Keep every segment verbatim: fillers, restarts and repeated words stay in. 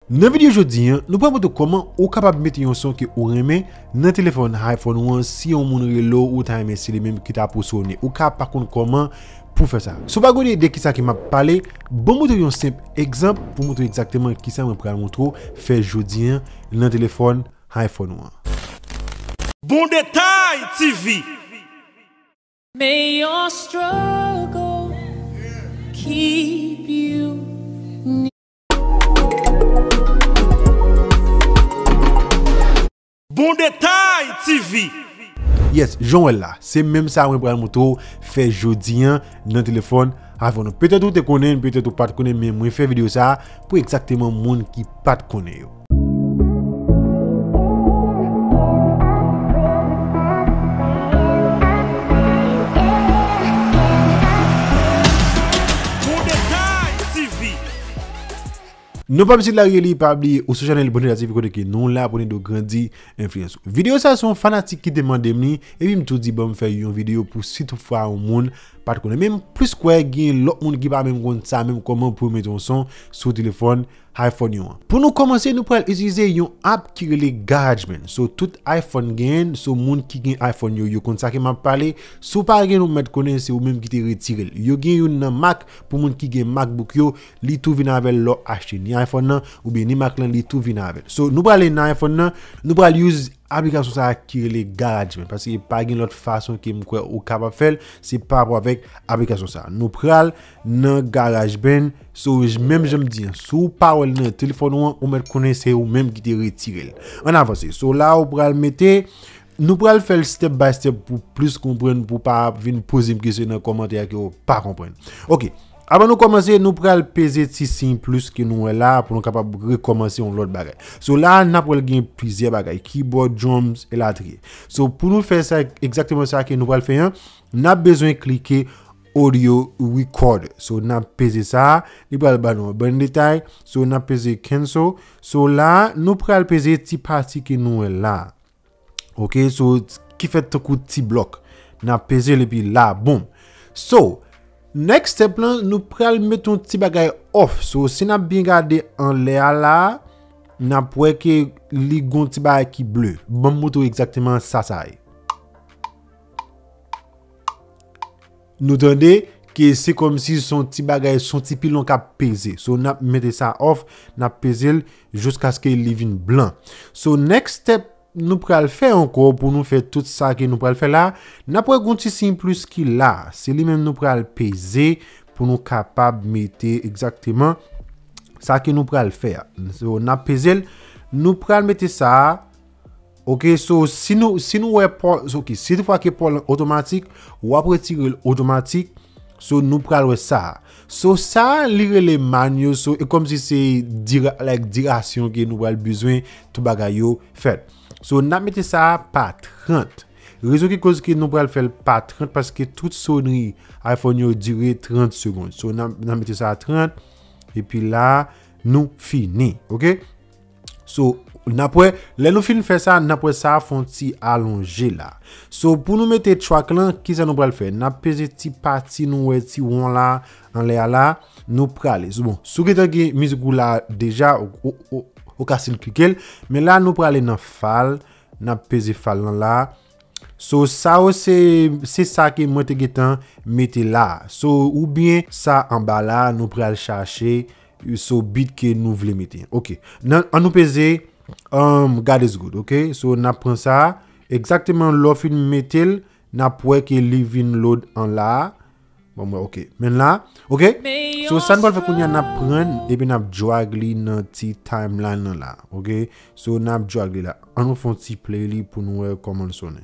Nan videyo jodi a, nou pral montre w kòman ou kapab mete yon son ke ou renmen nan telefòn iPhone ou an si yon moun rele w, ou ta renmen se li menm ki ta pou sone. Ou ka pa konn kòman pou fè sa. Si w pa gen ide de kisa ke m ap pale, ban m montre w yon senp egzanp pou montre w egzakteman kisa mwen pral montre w fè jodi a nan telefòn iPhone ou an. Bon Detay T V. May your struggle keep you near. Bon Detay T V. Yes, jan w wè l la, se menm sa mwen pral montre w fè jodi a nan telefòn iPhone ou. Petèt ou te konnen, petèt ou pa t konnen, men mwen fè videyo sa a pou egzakteman moun ki pa t konnen yo. Bon Detay T V. Non pa m se Larry Eli, pa bliye ou sou chanèl Bon Detay T V kote ke nou la pou n ede w grandi enfliyans ou. Videyo sa se yon fanatik ki te mande m li, epi m tou di ban m fè yon videyo pou si toutfwa yon moun pa t konnen. Men m plis kwè gen lòt moun ki pa menm konn sa menm kòman pou yo mete yon son sou telefòn iPhone yo an. Pou nou kòmanse, nou pral itilize yon app ki rele GarageBand. So, tout iPhone genyen, so moun ki gen iPhone yo, yo konn sa ke m ap pale. Si w pa gen, ou mèt konnen se ou menm ki te retire l. Yo gen youn nan Mac, pou moun ki gen MacBook yo, li tou vin avè l lè w achte ni iPhone nan, oubyen ni Mac lan, li tou vin avè l. So, nou prale nan iPhone nan, nou pral use aplikasyon sa a ki rele GarageBand, paske pa gen lòt fason ke m kwè ou kapab fè l, se pa rapò avèk aplikasyon sa a. Nou pral nan GarageBand, so, j-, menm jan m di an, si w pa wè l nan telefòn ou an, ou mèt konnen se ou menm ki te retire l. Ann avanse. So, la ou pral mete, nou pral fè l step by step pou plis konprann, pou pa vin poze m kesyon nan kòmantè a ke w pa konprann. Ok. Avan nou kòmanse, nou pral peze ti siy plis ke nou wè la pou nou kapab rekòmanse yon lòt bagay. So la, n ap wè l gen plizyè bagay, keyboard, drums, elatriye. So pou nou fè sa, egzakteman sa ke nou pral fè an, n ap bezwen klike audio recorder. So n ap peze sa, li pral ba nou yon bann detay. So n ap peze cancel. So la, nou pral peze ti pati ke nou wè la. Ok, so, ki fèt tankou ti blòk. N ap peze l epi la, boom. So, next step lan, nou pral met yon ti bagay off. So, si n ap byen gade anlè a la, n ap wè ke li gon ti bagay ki ble. Ban m montre w egzakteman sa sa ye. Nou tande ke se kòmsi se yon ti bagay, se yon ti pilon k ap peze. So, n ap mete sa off, n ap peze l jiskaske li vin blan. So, next step, nou pral fè ankò pou nou fè tout sa ke nou pral fè la, n ap wè gon ti siy plis ki la. Se li menm nou pral peze pou nou kapab mete egzakteman sa ke nou pral fè a. So, n ap peze l, nou pral mete sa a. Ok, so, si nou, si nou wè pò, ok, si toutfwa ke pò lan otomatik, w ap retire l otomatik. So, nou pral wè sa a. So, sa a, li rele manual. So, e kòmsi se dira-, like, dirasyon ke nou pral bezwen tout bagay yo fèt. So, n ap mete sa a pa trant. Rezon ki koz ke nou pral fè l pa trant, paske tout sonri iPhone yo dire trant segonn. So, n ap, n ap mete sa a trant, epi la, nou fini. Ok? So, n ap wè, lè nou fin fè sa, n ap wè sa fè yon ti alonje la. So, pou nou mete track lan, kisa nou pral fè? N ap peze ti pati nou wè ti won la, anlè a la, nou prale. So, bon, si w gentan gen mizik ou la deja, ou, ou, ou, ou ka still klike l. Men la, nou prale nan file, n ap peze file lan la. So, sa yo se, se sa ke mwen te gentan mete la. So, oubyen sa anba la, nou pral chache, so, beat ke nou vle mete. Ok. Nan, an nou peze, um, God is good, ok? So, n ap pran sa. Egzakteman, lè w fin mete l, n ap wè ke li vin load an la. Bon, mwen, ok. Men la, ok? So, sa n pral fè kounye a, n ap pran, epi n ap drag li nan ti timeline nan la, ok? So, n ap drag li la. An nou fè yon ti play li pou nou wè kòman l sonnen.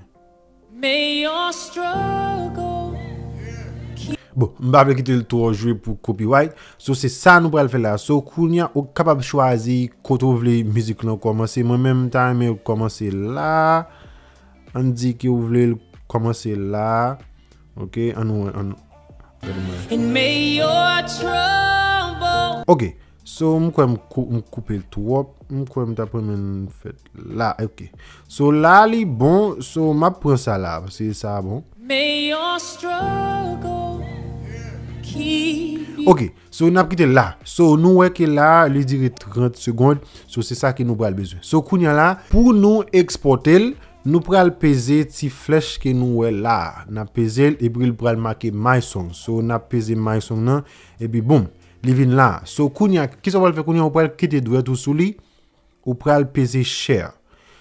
May your struggle keep. Bon, m pa vle kite l twò jwe pou copyright. So, se sa nou pral fè la. So, kounye a, ou kapab chwazi kote w vle mizik lan kòmanse. Mwen menm, m ta renmen l kòmanse la. Ann di ke w vle l kòmanse la. Ok, ann nou, ann, gade mwen. And may your trouble. Ok, so m kwè m kou-, m koupe l twòp. M kwè m t ap renmen l fèt la. Ok. So la li bon, so m ap pran sa la, paske sa bon. May your struggle. Ok, so n ap kite l la. So nou wè ke la, li dire trant segonn. So se sa ke nou pral bezwen. So kounye a la, pou nou ekspòte l, nou pral peze ti flèch ke nou wè la. N ap peze l, epi l pral make My Song. So n ap peze My Song nan, epi boum, li vin la. So kounye a, kisa w pral fè kounye a? Ou pral kite dwèt ou sou li, ou pral peze share.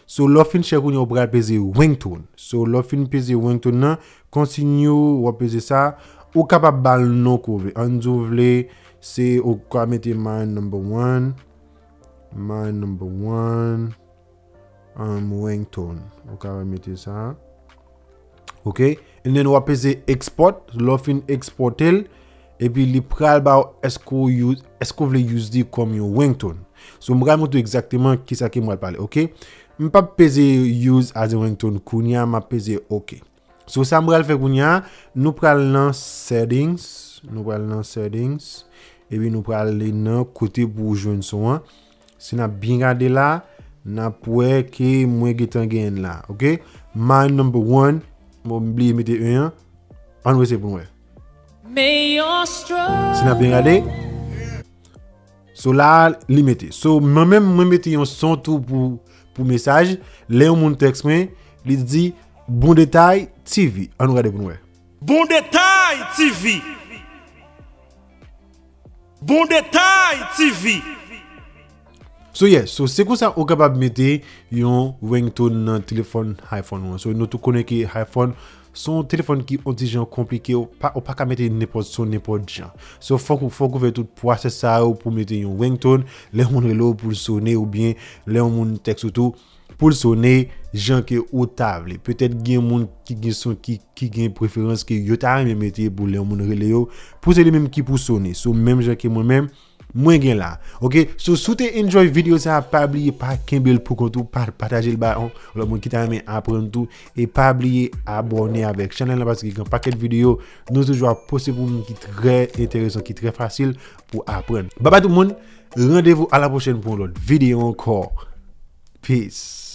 So lè w fin share kounye a, ou pral peze ringtone. So lè w fin peze ringtone nan, continue, w ap peze sa. Ou kapab ba l non ke w vle. Ann di w vle, se ou ka mete my number one, my number one, um, ringtone. Ou ka mete sa. Ok? And then w ap peze export. Lè w fin ekspòte l, epi li pral ba w èske w use, èske w vle use li kòm yon ringtone. So m pral montre w egzakteman kisa ke m pral pale, ok? M p ap peze use as a ringtone kounye a, m ap peze ok. So sa m pral fè kounye a, nou pral nan settings, nou pral nan settings, epi nou pral ale nan kote pou w jwenn son an. Si n ap byen gade la, n ap wè ke mwen gentan genyen l la, ok? My number one, bon, m bliye mete en an. Ann wè se pou n wè. Si n ap byen gade, so la, li mete. So mwen menm, mwen mete yon son tou pou, pou mesaj. Lè yon moun tèks mwen, li di, Bon Detay T V. Ann nou gade pou n wè. Bon Detay T V. Bon Detay T V. So yes, so se konsa ou kapab mete yon ringtone nan telefòn iPhone ou an. So nou tou konnen ke iPhone se yon telefòn ki yon ti jan konplike, ou pa, ou pa ka mete nenpòt son, nenpòt jan. So fòk ou, fòk ou fè tout pwosès sa yo pou mete yon ringtone, lè yon moun rele w pou l sone oubyen lè yon moun tèks ou tou, pou l sone jan ke ou ta vle. Petèt gen moun ki gen son ki, ki gen preferans ke yo ta renmen mete pou lè yon moun rele yo, pou se li menm ki pou sone. So menm jan ke mwen menm, mwen gen la. Ok? So si w te enjoy videyo sa, pa bliye pa kenbe l pou kont ou, pa pataje l ba yon lòt moun ki ta renmen aprann tou, e pa bliye abòne avèk chanèl la paske gen pakèt videyo nou toujou ap poste pou moun ki trè enteresan, ki trè fasil pou aprann. Babay tout moun, randevou a la pwochèn pou yon lòt videyo ankò. Peace.